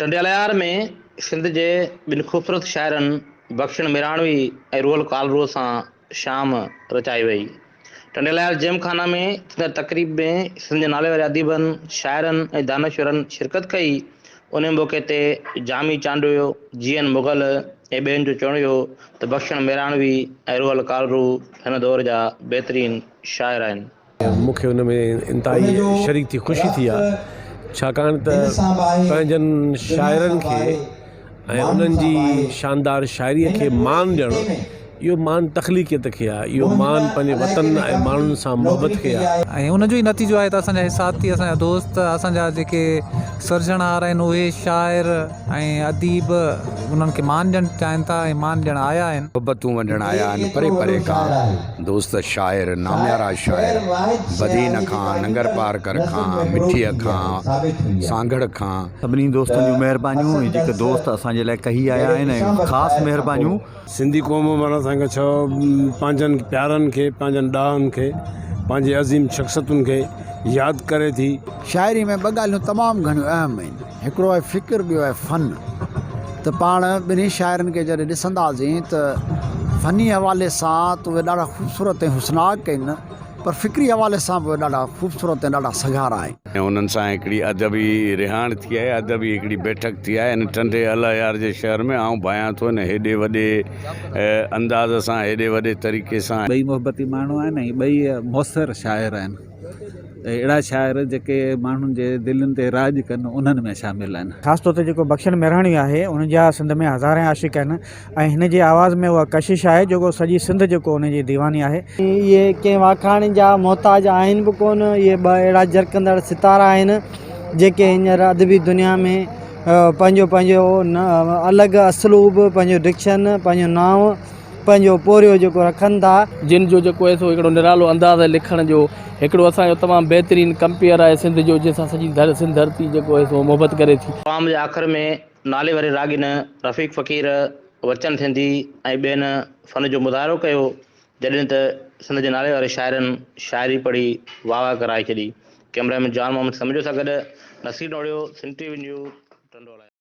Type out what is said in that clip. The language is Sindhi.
ٽنڊي الهيار ۾ سنڌ جي ٻن خوبصورت شاعرن بخشڻ ميراڻوي ۽ روحل ڪالرو سان شام رچائي وئي. ٽنڊي الهيار جيم خانه ۾ ٿيندڙ تقريب ۾ سنڌ جي ناليواري اديبن، شاعرن ۽ دانشورن شرڪت ڪئي. انهي موقعي تي جامي چانڊيو، جي اين مغل ۽ ٻين جو چوڻ هيو ته بخشڻ ميراڻوي ۽ روحل ڪالرو هن دور جا بهترين شاعر آهن. مون کي ان ۾ انتهائي شريڪ ٿي خوشي ٿي آهي ڇاڪاڻ ته پنهنجن شاعرن کي ۽ انهن جي شاندار شاعريء کي مان ڏيڻ اهو مان تخليقيت کي آهي اهو مان پنهنجي وطن ۽ ماڻهن سان محبت کي آهي. ۽ ان جو ئي نتيجو آهي ته اسان جا ساٿي اسان جا دوست اسان جا جيڪي سرجڻهار آهن اهي شاعر ۽ اديب انهن کي مان ڏيڻ چاهين ٿا ۽ مان ڏيڻ آيا آهن. محبتون ونڊڻ آيا آهن پري پري کان. دوست شاعر، ناميارا شاعر، بدين کان، ننگرپارڪر کان، مٺيء کان، سانگهڙ کان. سڀني دوستن جون مهربانيون ۽ جيڪي دوست اسان جي لاء ڪهي آيا آهن ۽ خاص مهربانيون. سنڌي قوم معنيٰ اسان کي ڇو پنهنجن پيارن کي پنهنجن ڏاهن کي پنهنجي عظيم شخصيتن کي ياد ڪري ٿي. شاعري ۾ ٻه ڳالهيون تمام گهڻيون اهم آهن، هڪڙو آهي فڪر ٻيو آهي فن. ته پاڻ ٻنهي شاعرن کي جڏهن ڏسنداسين ته فني حوالي سان ته اهي ڏاڍا خوبصورت ۽ حسناڪ آهن پر فڪري حوالي سان به اهي ڏاڍا خوبصورت ۽ ڏاڍا سگهارا آهن. ۽ انهن سان هڪڙي ادبي رهاڻ ٿي آهي، ادبي هڪڙي بيٺڪ ٿي آهي. هن ٽنڊي الهيار جي شهر ۾ آئون ڀانيان ٿو هن هيڏي وڏي انداز سان، هيڏي وڏي طريقي سان. ٻئي محبتي ماڻهو آهن ۽ ٻئي موثر شاعر آهن. اهڙا شاعر جيڪي ماڻهن جي دلين تي راڄ ڪن انهن ۾ شامل آهن. خاص طور تي جيڪو بخشڻ مهراڻي آهي ان جا سنڌ ۾ هزارين عاشق آهن ۽ هن جي آواز ۾ اها ڪشش آهي جيڪو سڄي سنڌ جيڪو ان جي ديواني آهي. اهي ڪنهن واکاڻ جا محتاج آهن به ڪونه اهي ٻه اهڙا جرڪندڙ ستارا آهن جيڪي هينئر ادبي دنيا ۾ پنهنجو پنهنجو الڳ اسلوب پنهنجو ڊڪشن پنهنجو نانء پنهنجو پورهيو جيڪو رکن ٿا. جن جو جيڪو آهي سو هڪڙو نرالو انداز آهي لکڻ جو هڪڙو اسان جو تمام بهترين ڪمپيئر آهي سنڌ جو جنهن سان سڄي ڌر سنڌ ڌرتي جيڪو آهي سو محبت ڪري ٿي. پروگرام جي آخر ۾ ناليواري راڳين رفيق فقير، وچن سنڌي ۽ ٻين فن جو مظاهرو ڪيو جڏهن ته سنڌ جي ناليواري شاعرن شاعري پڙهي واهه واهه ڪرائي ڇڏي. ڪئميرا مين جان محمد سميجو سان گڏ Naseer Nohriyo, Sindh T V news, Tando Allahyar.